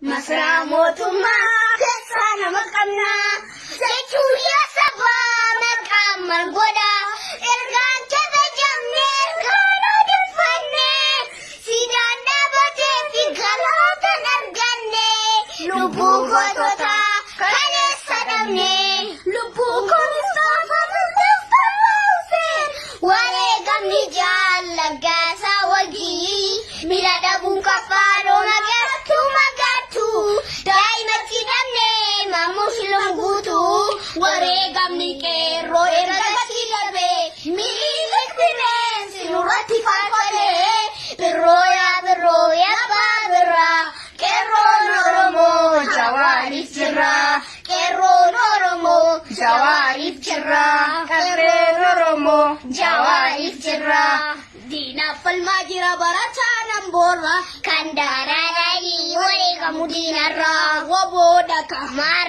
Masaraa mootummaa keessaa nama qabna. Jechuun yaa sabaa maqaan maal godha? Ergaan kabajamne ergaan odeeffanne. Siidaan dhaabatee fi galootan arganne. Lubbuu gootota kaleessa dhabne. Lubbuu koomistoofa Hussein. Wareegamni jaallagaasaa wagii. Mila dhabuun kaffaaloo magartuu magartuu. Daa'imatti dhabne maamuus lunguutuu. Wareegamni qeerroo erga gatii darbe. Miiliik bineensi nurratti faarfate. Birroo yaa birroo yaa abbaa birraa. Qeerroon Oromoo jawaariif jirra. Qeerroon Oromoo jawaariif jirra. Qarreen Oromoo jawaariif jirra. Diinaaf falmaa jira barataa nan boorra. Kan daaraadhaanii wareegamu diinarraa. Waboodha ka maal